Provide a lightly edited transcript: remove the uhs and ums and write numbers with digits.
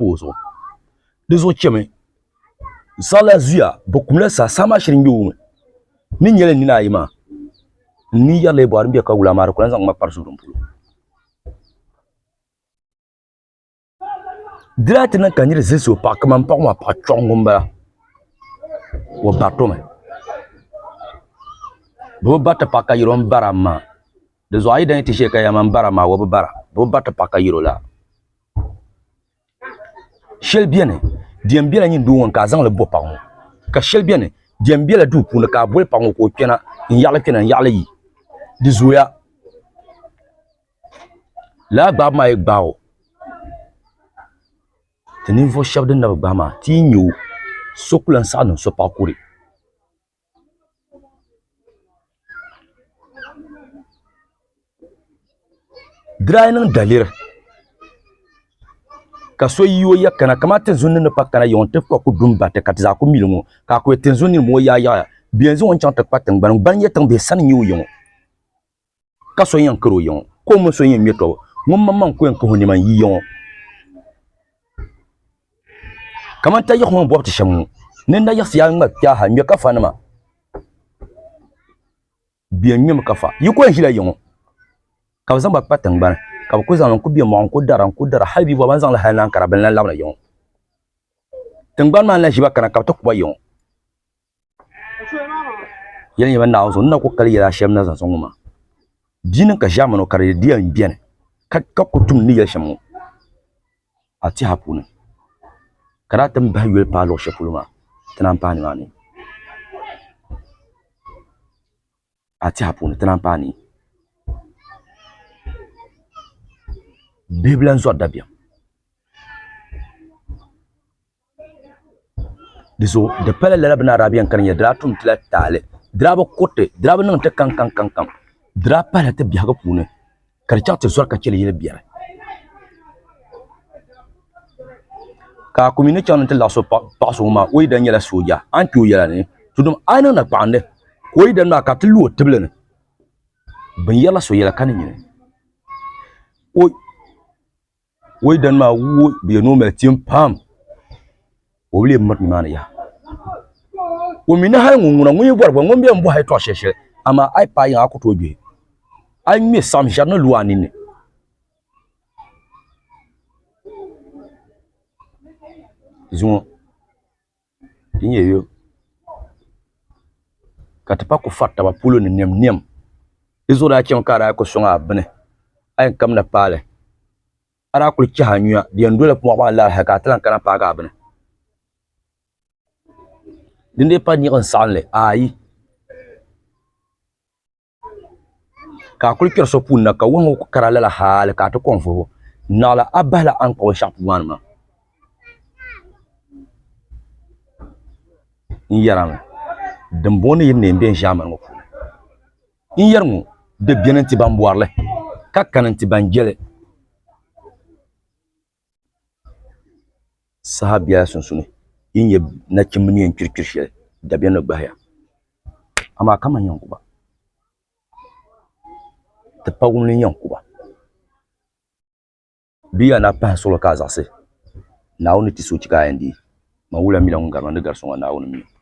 o zuɣu. Di zuɣu chɛmi saɣala zuya bi kumla saa saa maa shiri ŋmɛ o mi ni nyɛli nina ayi maa n ni yɛrila bɔhiri n bɛ ka wula maa di ku lahi zaŋ ma kpari suhu polo di daa ti niŋ ka niri zilisi o paɣa kamani paɣa maa paɣa chɔɣu ŋun bala o bariti o mi bi bi bariti paɣa ka yɛro n bara maa di zuɣu a yi dani ti shee ka yɛli ma n bara maa o bi bara bi bi bariti paɣa ka yɛro laa Shɛli biɛni di yɛn biɛla nyin doo ŋɔ ni ka a zaŋli bo paɣa ŋɔ ka shɛli biɛni di yɛn biɛla duu puuni ka a boli paɣa ŋɔ ka o kpɛna n yaɣali kpɛna n yaɣali yi di zooya lala gbaabu maa yi gbaai o ti ninvuɣu shab din na bi gbaai maa ti yi nyɛ o so ku lahi saɣi niŋ so paɣa kuri Di daa yi niŋ daliri ka so yi o ya kana kamani tinzun nim ni pa kana yiŋ n ti kpa ku du n bariti ka ti zaa ku mili ŋɔ ka a ku yɛ tinzun nim ŋɔ yaa yaɣaya bɛ yɛn zaŋ o chaŋ ti kpa tingbani gbani nyɛ tiŋ bihi sani n nyɛ o ya ŋɔ ka so yɛn kari o ya ŋɔ ka o mini so yɛn ŋmɛ tɔbu ŋun maŋmaŋ ku yɛn kahi o niɛma n yi ya ŋɔ kamani tayiɣisi ŋɔ ni bɔbi ti shɛm ŋɔ ni nayiɣisi yaa ŋma kpɛha ha ŋmɛ kafa nima Bɛ yɛn ŋmɛmi ka fa. Yi ku yɛn ʒila ya ŋɔ ka bɛ zaŋ ba kpa tiŋgbani ka bɛ ku zaŋ li n-ku be mɔɣu n-ku dara n-ku dara hali bɛ bɔri ba ni zaŋ li hali naan kara bɛ ni lan labina ya ŋɔ. Tiŋgbani maa n-lan ʒi ba kana ka bɛ ti ku ba ya ŋɔ. Yɛli nyɛma Naawuni zuɣu n na ku kali yɛla shɛm na zaŋ sɔŋ ŋɔ maa. Bia niŋ ka ʒiɛmani o ka di yɛn beni ka ku tum n ni yɛli shɛm ŋɔ a tɛha puuni ka daa ti bahi yoli paai luɣ shɛli polo maa ti naan paai nimaani. A tɛha puuni ti naan paai ni bihi bi lan zɔri dabiɛm. Di zuɣu di pala lala bɛ ni daa beni ka di nyɛ di daa tum ti la taali di daa bi kuriti di daa bi niŋ ti kaŋkaŋkaŋ di daa pahila ti biɛhigu puuni ka di chaŋ ti zɔri ka chɛli yili biɛri ka a ku mi ni chaŋ ni ti laɣisi paɣa so ŋɔ maa o yidana nyɛla sooja a ni kpe o yɛla ni tudum a yi niŋ nakpaɣindi ka o yidana maa ka ti lu o tibili ni bɛn yɛrila so yɛla ka ni nyini o yidana maa wuhi bɛ yɛn ni o mali tim pam o bi lee miri nimaani yaha o mi ni hali ŋun ŋuna ŋun yi bɔri gba ŋun bɛn bɔhi yɛtɔɣ shɛli shɛli amaa a yi paai yiŋa a ku tooi gbihi a yi ŋme saɣim ʒiɛri ni lu a ninni zuŋɔ Di nyɛ yo ka ti pa ku fari taba polo ni niɛm niɛm di zuɣu daa chɛmi ka a daa ku sɔŋ a bini a yɛn kamina paali a daa kuli chɛhi a nyuya di yɛn dola mɔɣu maa lari hali ka a ti lahi kana paagi a bini din dii pa niɣilim saɣanli ayi Ka a kuli kpɛri so puuni na ka wahu ŋɔ ku kara lala hali ka a ti kɔŋ vuhibu naɣila a bahila a ni kpuɣi binshɛɣu puu maa ni maa. N yɛrimi dimbɔŋɔ ni yi ni yɛn beni ʒiɛmani ŋɔ puuni n yɛri ŋɔ di beni n-ti ban bɔri li ka kani n-ti ban je li. Saha biɛla sunsuuni yi ni nyɛ nachimba ni yɛn kpirikpiri shɛli dabiɛm ni gbahiya amaa kaman yɛn ku ba ti pawumli n-yɛn ku ba bɛ yi a na pahi suɣili ka a zaɣisi Naawuni ni ti soochi ka a yɛn deei man wula mi la ŋun gari ma ni gari so ŋɔ Naawuni mi o.